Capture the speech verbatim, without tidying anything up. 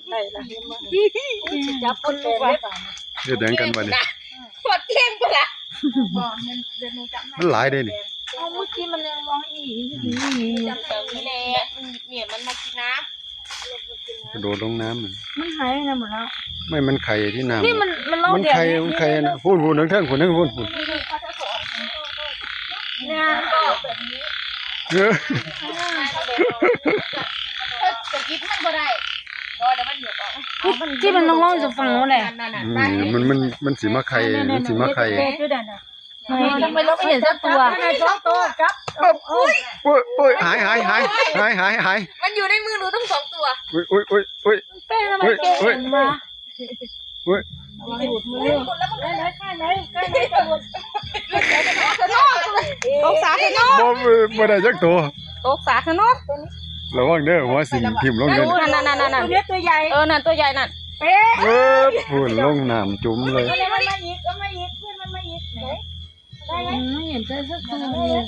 ได้ละ จับคนแปลกเลย เฮ็ดหยังกันบัดนี้ ปวดเที่ยงปะล่ะ มันหลายเด้นี่ เอาเมื่อกี้มันยังมองอีก จับแถวนี้แหละ เนี่ยมันมากินน้ำ กระโดดลงน้ำมัน มันหายไปไหนหมดแล้ว ไม่ มันไข่ที่น้ำ นี่มัน มันลอก มันไข่ เดี่ยวนี้ มันไข่นะ พูน พูน เทิงๆ พูน เทิงๆ พูน พูน เนี่ย เออ จะกินมันบ่ได้ บ่ เดี๋ยวมันหยุดออก ที่มันต้องลอกจากฝั่งโน้นแหละ นั่นๆๆ อืม มัน มัน มันสิมาไข่ มันสิมาไข่ เด็กๆ อยู่นั่นน่ะ ทำไมเราไม่เห็นสักตัว สองตัวครับ โอ้ย โอ้ย โอ้ย หาย หาย หาย หาย หาย หาย มันอยู่ในมือหนูทั้งสองตัว โอ้ย โอ้ย โอ้ย โอ้ย แป้งทำไม โอ้ย เก่ง โอ้ย จังวะ โอ้ย หลุดมือ หลุดแล้วมัน ข้างใน ข้างใน ข้างในจะหลุด ตกสาเถอะเนาะ บ่ บ่ได้จักตัว ตกสาเถอะเนาะ ระวังเด้อ หัวสิงทิ่มลงเด้อ นั่นๆๆๆๆ ตัวเนี้ยตัวใหญ่ เออ นั่นตัวใหญ่นั่น เป๊ะ เออ พูน ลงน้ำจุ่มเลย เอาเลย มันมาอีก เอามาอีก เพื่อนมันมาอีก ไหน ได้ไหม อืม ไม่เห็นเจอสักตัวเลย